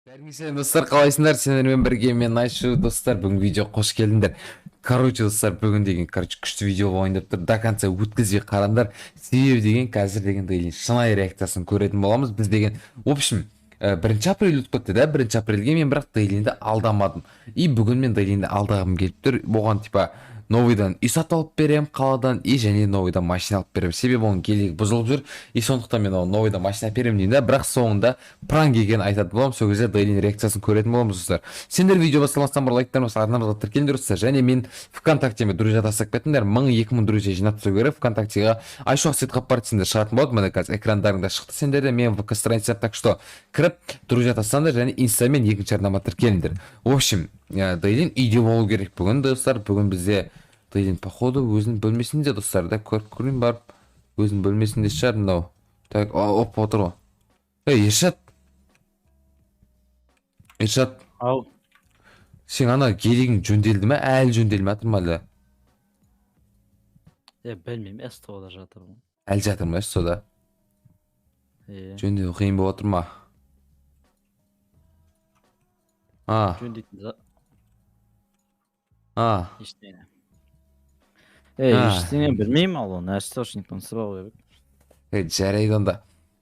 Бәріңе достар, қалайсыңдар? Сендермен бірге мен Айшу. Достар, бүгінгі видео қош келдіңдер. Короче, достар, бүгін деген, короче, күшті видео болайын деп тұр. До конца өткізбей қараңдар. Себебі деген қазір деген Дейлин шынайы реакциясын көретін боламыз. Біз деген, в общем, 1 апрель өтіп кетті да, 1 апрельге мен бірақ Дейлинді алдамадым. И бүгін мен Дейлинді алдағым келіп тұр. Оған типа новыйдан үй сатып алып беремін қаладан, и және новыйдан машина алып беремін. Себебі оның гелигі бұзылып жүр, и сондықтан мен оған новыйдан машина әперемін деймін да, бірақ соңында пранк екенін айтатын боламын. Сол кезде Дейлин реакциясын көретін боламыз, достар. Сендер видео басталмастан бұрын лайктарыңызды басып, арнамызға тіркеліңдер, достар. Және мен ВКонтактеме друзья тастап кетіңдер, 1000-2000 друзья жинап тастау керек. ВКонтактеға Айшуақ Сейтқап бар десеңдер шығатын болады. Міне қазір экрандарыңда шықты сендерде мен ВК страница, так что кіріп друзья тастаңдар және инста мен екінші арнама тіркеліңдер. В общем, Дейлин үйде болу керек бүгін, достар. Бүгін бізде Дейлин походу өзінің бөлмесінде, достар, да, көріп көрейін барып, өзінің бөлмесінде шығар мынау. Так, оп, отыр ғой. Ей, Ершат. Ершат. Ау. Сен ана гелигің жөнделді ме? Әлі жөнделмей жатыр ма әлі? Білмеймін, СТО-да жатыр ғой. Әлі жатыр ма СТО-да? Жөндеу қиын болып жатыр ма? А. Жөндейтін А. Ештеңе. Ештеңе білмеймін ал оны, СТОшниктен сұрау керек. Жарайды онда.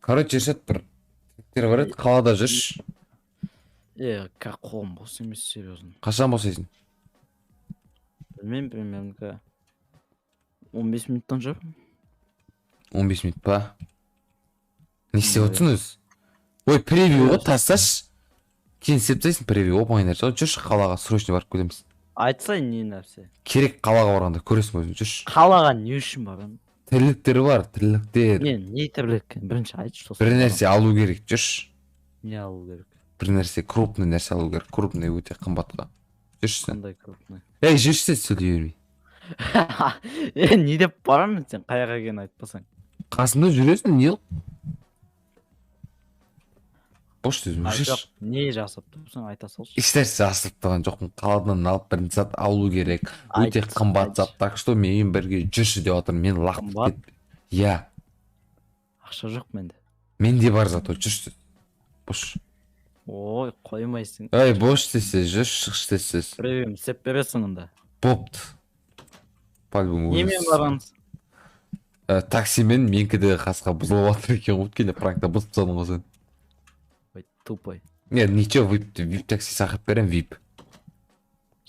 Короче, Ершат, бір тірі бар еді, қалада жүрші. Как қолым бос емес, серьезно. Қашан босайсың? Білмеймін, примерно 15 минуттан жоқ. 15 минут па? Не істеп отырсың өзі? Ой, превью ғой, тасташы. Кейін істеп тастайсың превью, оп-оңай нәрсе. Жүрші қалаға, срочно барып келеміз. Айтсай не нәрсе? Керек қалаға барғанда көресің өзің, жүрші. Қалаға не үшін барамын? Тірліктер бар, тірліктер. Не тірлік? Бірінші айтшы, сосын бір барамын. Нәрсе алу керек, жүрші. Не алу керек? Бір нәрсе, крупный нәрсе алу керек. Крупный өте қымбатқа. Жүрші сен. Қандай крупный? Ей, жүрші сен, сөйлей бермей. Не деп барамын сен, қаяққа екенін айтпасаң? Қасымда жүресің, не? Бош сөз, Ай, жүрші. жоқ, не жасап тұрсың, айта салшы. Ешнәрсе жасап тұрған жоқпын. Қаладан алып бір зат алу керек. Өте Айт, қымбат айт. зат. Так что менімен бірге жүрші деп жатырмын. Мен лақтырып Қымбат? кет. Иә. Ақша жоқ менде. Менде бар зат, ол жүрші. Бош. Ой, қоймайсың. Ей, бош десе, жүрші, шықшы десе. Біреуім істеп бересің онда. Бопты. По-любому Немен өзіңіз. барамыз? Таксимен менікі де қасқа бұзылып жатыр екен ғой, өткенде пранкта бұзып тастадың ғой сен. Ой, тупой. Не, ничего, вип такси шақырып беремін, вип.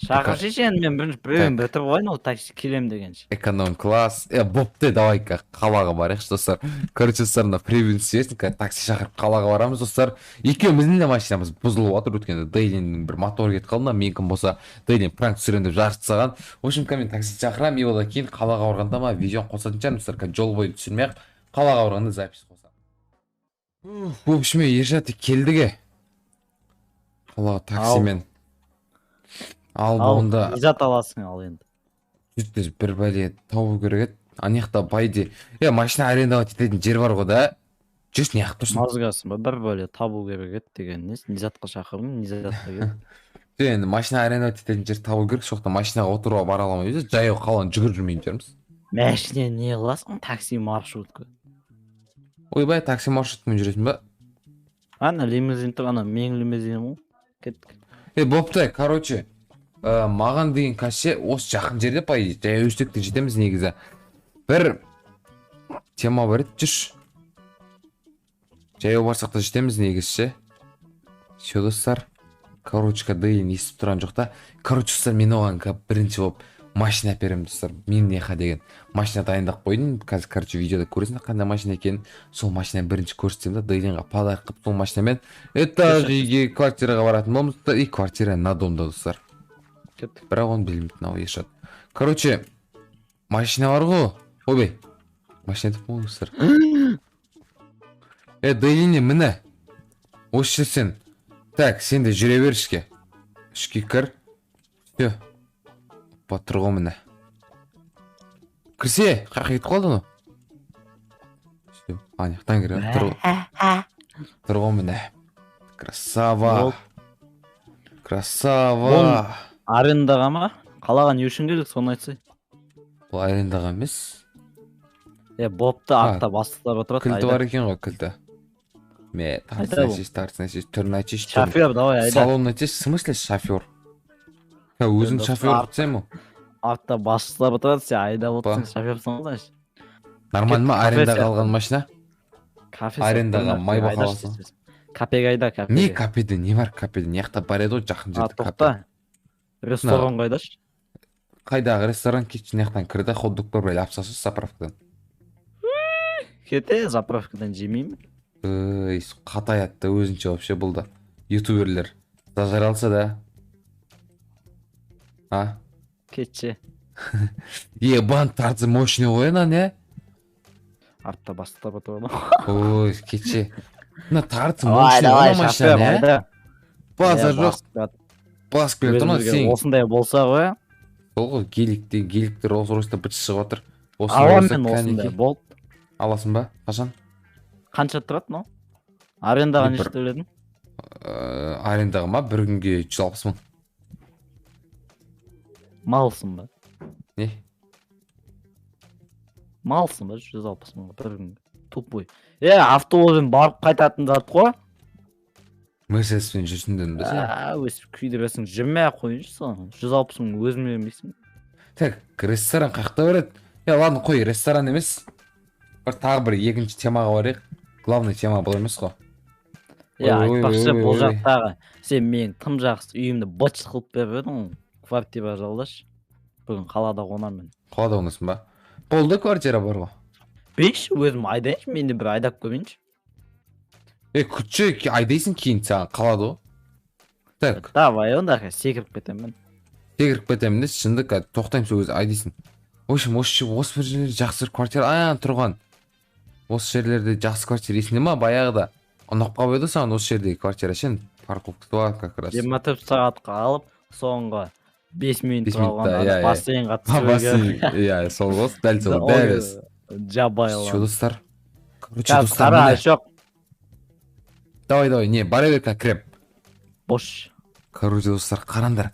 Шақыршы енді, мен бірінші біреуін бітіріп қояйын, ол такси келем дегенше. Эконом класс. Бопты, давай-ка қалаға барайықшы, достар. Короче, достар, мына превьюні істейсің, қазір такси шақырып қалаға барамыз, достар. Екеуміздің де машинамыз бұзылып жатыр, өткенде Дейлиннің бір моторы кетіп қалды, менікі болса Дейлин пранк түсіремін деп жарып тастаған. В общем, мен такси шақырамын, и одан кейін қалаға барғанда ма видеоны қосатын шығармын, достар. Қазір жол бойы түсірмей ақ, қалаға барғанда запись қосамын. В общем, Ершат, келдік. Қалаға таксимен. Ал Ал, бұнда не зат аласың ал енді? Жүз бір бәле табу керек еді. Ана жақта байде. Машина арендовать ететін жер бар ғой да. Жүрші, не қылып тұрсың? Мазгасың ба? Бір бәле табу керек еді деген несі? Не затқа шақырдың, не затқа кел? Жоқ, енді машина арендовать ететін жер табу керек. Сол жақта машинаға отыруға бара алмаймыз, жаяу қаланы жүгіріп жүрмейтін шығармыз. Машина не қыласың? Такси маршрутка. Ойбай, такси маршруткамен жүресің ба? Ана лимузин тұр, ана менің лимузинім ғой. Кеттік. Бопты, короче, маған деген кәше осы жақын жерде, по идее, жаяу жүрсек те жетеміз негізі. Бір тема бар еді, жүрші. Жаяу барсақ та жетеміз негізі ше. Все, достар. Короче, Дейлин естіп тұрған жоқ та. Короче, достар, мен оған бірінші болып машина әперемін, достар. Мен неха деген машина дайындап қойдым. Қазір, короче, видеода көресіңдер қандай машина екенін. Сол машинаны бірінші көрсетемін да, Дейлинға подарок қылып сол машинамен этаж үйге, квартираға баратын боламыз, достар. И квартира на домда, достар. Кеттік. Бірақ оны білмейді мынау Ершат. Короче, машина бар ғой. Ойбай. Машина деп қойдым, достар. Дейлине, міне. Осы жер сен. Так, сен де жүре бер ішке. Ішке кір. Все. Батыр ғой міне. Кірсе, қаяққа кетіп қалды анау? Все, ана жақтан кір, тұр ғой. Тұр ғой міне. Красава. Красава. Арендаға ма? Қалаға не үшін келдік, соны айтсай. Бұл арендаға емес. Бопты, артта бастықтар отырады, Кілті айда. бар екен ғой, кілті. Ме, Айда тартсын бұл. айтшы, тартсын айтшы, түрін айтшы, түрін. Шофер, давай, айда. Салонын айтшы, в смысле шофер? Ха, өзің Достар, шофер қылып ғой. Артта басшылар отырады, сен айдап отырсың, шоферсың ғой, значит. Нормально ма Кафе арендаға сияқты. алған машина? Кафе Арендаға сияқты, Майбах айдашы аласың. тез. Кафеге айда, кафеге. Не кафеде, не бар кафеде? Не жақта бар еді ғой жақын А, жерде кафе. тоқта. Ресторанға айдашы. Қайдағы ресторан, кетші, мына жақтан кір да, хот-дог бар, бір алып салшы заправкадан. Кете, заправкадан жемеймін. Ой, қатаяды да өзінше вообще бұл да. Ютуберлер зажрался да. А? Кетші. Ебан, тартсы мощный ғой ана, не? Артта бастап отырады. Ой, кетші. Мына тартсы Давай, мощный давай, ғой шофер, машина, не? айда. Базар Иә, жоқ, басып басып келе тұр Өзімізге сен. осындай болса ғой. Сол ғой, геликте, геликте Роллс Ройста быт шығып жатыр. Осындай Аламын болса, мен осындай, кәнекей. болды. Аласың ба? Қашан? Қанша тұрады мынау? Арендаға Бір- неше төледің? Арендаға ма? Бір күнге 160 мың. Малсың ба? Не? Малсың ба? 160 мыңға бір күнге. Тупой. Е, автобуспен барып қайтатын зат қой. Мерседеспен жүрсін дедім ба сен? А, өстіп күйдіресің, жүрмей ақ қойыңшы соны. 160 мың өзіме бермейсің. Так, ресторан қаяқта бар еді? Е, ладно, қой, ресторан емес. Бір тағы бір екінші темаға барайық. Главный тема бұл емес қой. Е, Ой, ой, айтпақшы, ой, бұл ой. жақтағы сен менің тым жақсы үйімді быт қылып беріп едің ғой. Квартира жалдашы. Бүгін қалада қонамын мен. Қалада қонасың ба? Болды, квартира бар ғой. Берші, өзім айдайыншы, мен де бір айдап көрейінші. Е, күтші, айдайсың кейін саған қалады ғой. Так, Давай, онда секіріп кетемін мен. секіріп кетемін де, шындық, қазір тоқтаймын сол кезде айдайсың. В общем, осы бір жерлерде жақсы бір квартира, а, тұрған. Осы жерлерде жақсы квартира есіңде ма баяғыда? Ұнап қалып еді саған осы жердегі квартира ше, парковкасы бар как раз. 24 сағатқа алып, соңғы 5 минут 5 минутта, қалғанда иә, иә. бассейнға түсуге. Бассейн, иә, сол ғой, дәл сол, дәл өзі. Жабайы. Всё, достар. Короче, Қазір достар, қара, міне. жоқ, Давай, давай, не, бара бер, қазір кірем. бош. Короче, достар, қараңдар.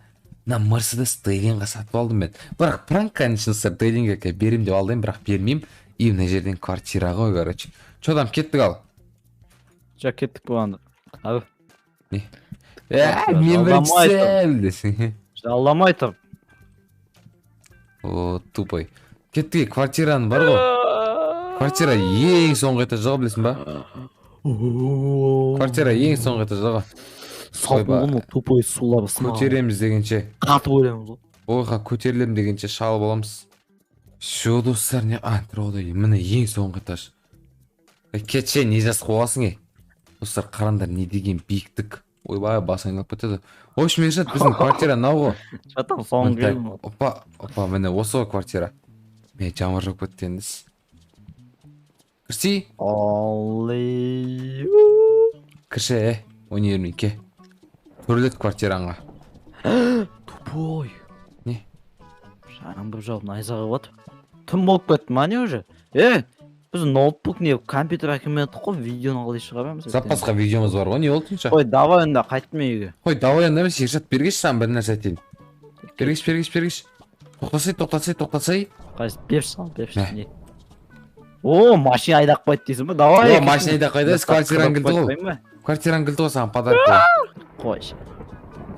Мына Мерседес Дейлинға сатып алдым мен. Бірақ пранк, конечно, достар, Дейлинге беремін деп алдым, бірақ бермеймін. И мына жерден квартира ғой, короче. Чё там, кеттік ал. Жоқ, кеттік болғанда. Ал, Не? Мен Жалдамай біріншісім десең. жалдамай тұр. О, тупой. Кеттік, квартираның бар ғой. Квартира ең соңғы этажда ғой, білесің ба? Квартира ең соңғы этажда ғой. Салқын ғой мынау, тупой сулар сынаған. Көтереміз дегенше. Қатып өлеміз ғой. Ойға көтерілем дегенше шалып аламыз. Всё, достар, не, а, тұрғыда, міне ең соңғы этаж. Кетше, не жас қуасың, е? Достар, қараңдар, не деген биіктік. Ойбай, бас айналып кетеді. В общем, Ершат, біздің квартира мынау ғой. Жатам, соңғы Міне, так, келдім ғой. опа, опа, міне осы ғой квартира. Мен жаңбыр жауып кетті енді. Кірсей? Олей. Кірші, е, ойнай ке. Төрлет квартираңа. Тупой. Не? Жаңбыр жауып найзағай болады. Түн болып кетті ма не уже? Е, біз ноутбук не компьютер әкелмедік қой, видеоны қалай шығарамыз ертең? Запасқа видеомыз бар ғой, не болды сонша? Ой, давай онда қайттым үйге. Қой, давай онда емес, Ершат, бергеші, саған бір нәрсе айтайын. Бергеш, бергеш, бергеш. Тоқтасай, тоқтасай, тоқтасай. Қайсы, берші саған, берші. Мә. Не? О, машина айдап қойды дейсің ба? Давай. О, машина айдап қойды, квартираң кілті ғой. Квартираң кілті ғой, саған подарок қой. Қойшы.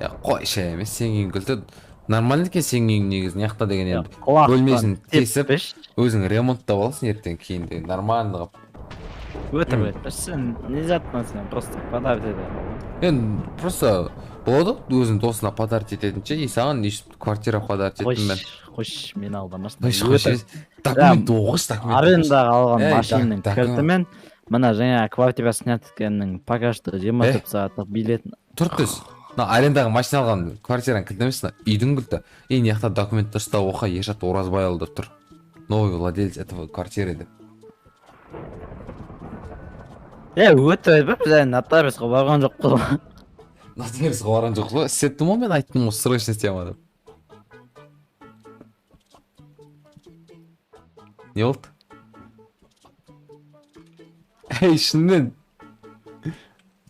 Я, қойшы емес, сенің үйің кілті. Нормально екен сенің үйің негізі, мына жақта деген енді. Құлақтан Бөлмесін тесіп, теппеш. өзің ремонттап аласың ертең кейін деген, нормально қылып. Өтірік айтпашы, сен не заттан сен просто подарок ете. Енді просто болады ғой, өзің досына подарок ететін ше, и саған өйстіп квартира подарок еттім мен. Қойшы, қойшы, мені алдамашы. Қойшы, қойшы. Документ оқышы, документ оқышы. Арендаға алған Ей, машинаның кілтімен мына жаңа квартира снять еткеннің пока что 24 сағаттық билетін. Тұр түс. Мына арендаға машина алған квартираның кілті емес, мына үйдің кілті. И мына жақта документ дұрыстап оқы, Ершат Оразбайұлы деп тұр. Новый владелец этого квартиры деп. Е, өтірік айтпа, біз әлі нотариусқа барған жоқпыз ғой. Нотариусқа барған жоқпыз ғой. Істеттім ғой мен, айттым ғой, срочный тема деп. Не болды? Ей, шынымен.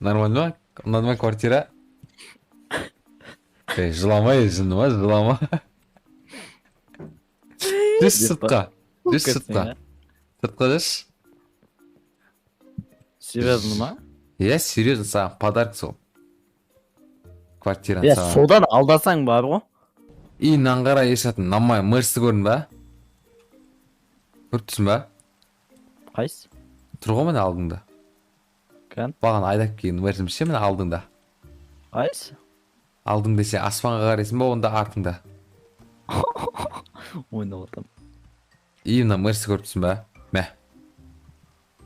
Нормально ма? Ұнады ма квартира? Ей, жылама, ей, жынды ма, жылама. Түс сыртқа. Түс сыртқа. Сыртқа түс. Серьезно ма? Иә, серьезно, саған подарок сол. Квартираны Е, саған. Содан алдасаң бар ғой. И мынаны қара, Ершат, мына Мерсті көрдің ба? Көріп тұрсың ба? Қайсы? Тұр ғой міне алдыңда. Кән? Бағана айдап келген Мерсім ше, міне алдыңда. Қайсы? Алдың десе аспанға қарайсың ба, онда артыңда. Ойнап отырмын. И мына Мерсті көріп тұрсың ба? Мә.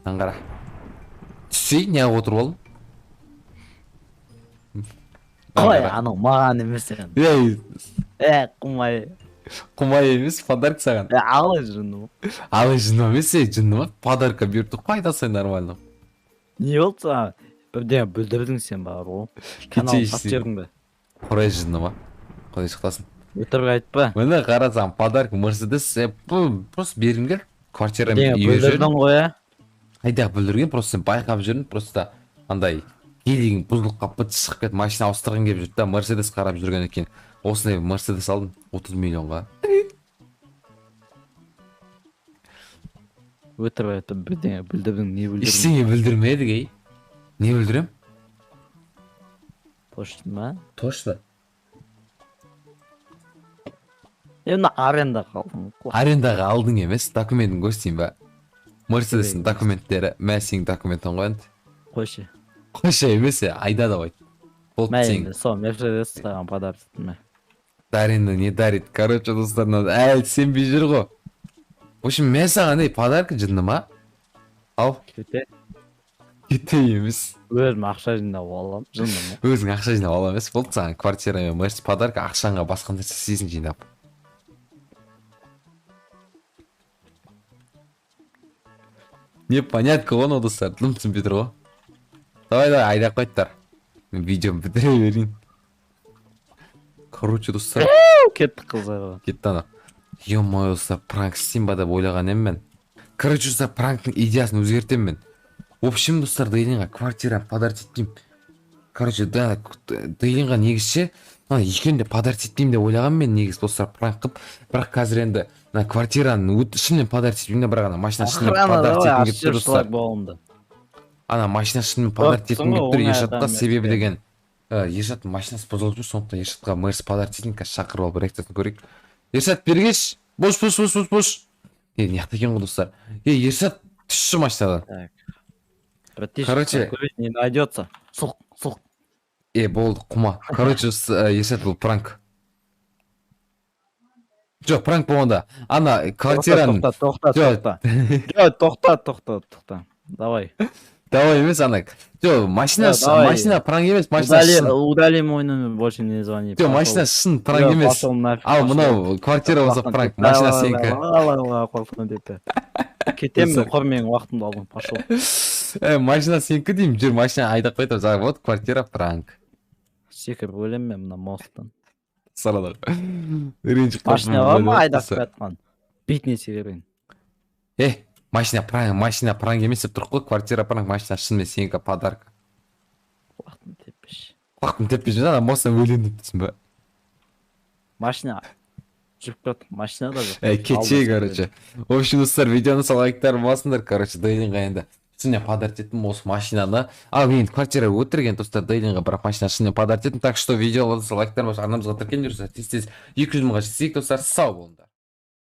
Мынаны қара. Түссей, неғып отырып алдың? Қой, анау маған емес енді. Ей, Е, құмай. Құмай емес, подарок саған. Е, алай жынды. Алай жынды емес, ей, жынды ма? Подарка беріп тұр ғой, айта нормально. Не болды саған? Бірдеңе бүлдірдің сен бар ғой. Канал сатып жібердің бе? Құдай жынды ма? Құдай сақтасын. Өтірік айтпа. Міне қара, саған подарок Мерседес, просто бергім келді. Квартира Бірдеңе бүлдірдің ғой, ә? Қайда бүлдірген, просто сен байқап жүрдің, просто андай гелигің бұзылып қалып, быт шығып кетіп, машина ауыстырғың келіп жүрді да, Мерседес қарап жүрген екен. Осындай Мерседес алдым 30 миллионға. Өтірік айтып, бірдеңе бүлдірдің, не бүлдірдің? Ештеңе бүлдірмедік, ей. Не бүлдірем? Точно ма? Точно. Е, мына арендаға алдың. Арендаға алдың емес, документін көрсетейін ба? Мерседестің документтері, мә сенің документің ғой енді. Қойшы. Қойшы емес, айда давай. Болды Мә сен. енді, сол Мерседес саған подарок мә. Дарина не дарит. Короче, достар, мынау әлі сенбей жүр ғой. В общем, мен саған ей подарка жынды ма? Ал. Кете. Кете емес. Өзім ақша жинап аламын, жынды ма? Өзің ақша жинап ала емес, болды саған квартира мен Мерс подарка, ақшаңа басқа нәрсе істейсің жинап. Непонятно ғой мынау, достар, дым түсінбей тұр ғой. Давай, давай, айдап қойттар. Мен видеоны бітіре берейін. Короче, достар. Кеттік қызарға. Кетті ана. Ё-моё, достар, пранк істеймін ба деп ойлаған едім мен. Короче, достар, пранктың идеясын өзгертемін мен. В общем, достар, Дейлинға квартираны подарить етпеймін. Короче, да, Дейлинға негізше, мына екеуін де подарить етпеймін деп ойлағанмын мен негізі, достар, пранк қылып. Бірақ қазір енді мына квартираны шынымен подарить етпеймін де, бірақ ана машина шынымен подарить еткім келіп тұр, достар. Ана машина шынымен подарить еткім келіп тұр Ершатқа, себебі деген Ершаттың машинасы бұзылып жүр, сондықтан Ершатқа Мерс подарить етейін, қазір шақырып алып реакциясын көрейік. Ершат, бері келші. Бош, бош, бош, бош, бош. Е, мына жақта екен ғой, достар. Е, Ершат, түсші машинадан. Короче, не найдется. Сұқ, сұқ. Е, болды, құма. Короче, Ершат, бұл пранк. Жоқ, пранк болғанда. Ана квартираны. Тоқта, тоқта, тоқта. Жоқ, тоқта, тоқта, тоқта. Давай. Давай емес, ана. Жоқ, машина, машина пранк емес, машина шын. Удали мой номер, больше не звони. Жоқ, машина шын пранк емес. Ал мынау квартира болса пранк, машина сенікі. Кетемін, құр менің уақытымды алдың, пошел. Машина сенікі деймін, жүр, машина айдап қойып, вот квартира пранк. Секіріп өлемін мен мына мосттан. Сарадар. Машина бар ма айдап жатқан? Бетіне секірейін. Машина пранк, машина пранк емес деп тұр ғой, квартира пранк, машина шынымен сенікі подарка. Құлақтың теппеш. Құлақтың теппеш, ана мосттан өлемін деп тұрсың ба? Машина жүріп кетті, машина да жоқ. Кеше, короче. В общем, достар, видеоны лайктар басыңдар, короче, Дейлинға енді шынымен подарить еттім осы машинаны. Ал енді квартира өтірген, достар, Дейлинға бірақ машина шынымен подарить еттім. Так что видеоларды лайктар басып, арнамызға тіркеліңдер, тез-тез 200 мыңға жетсек, достар, сау болыңдар.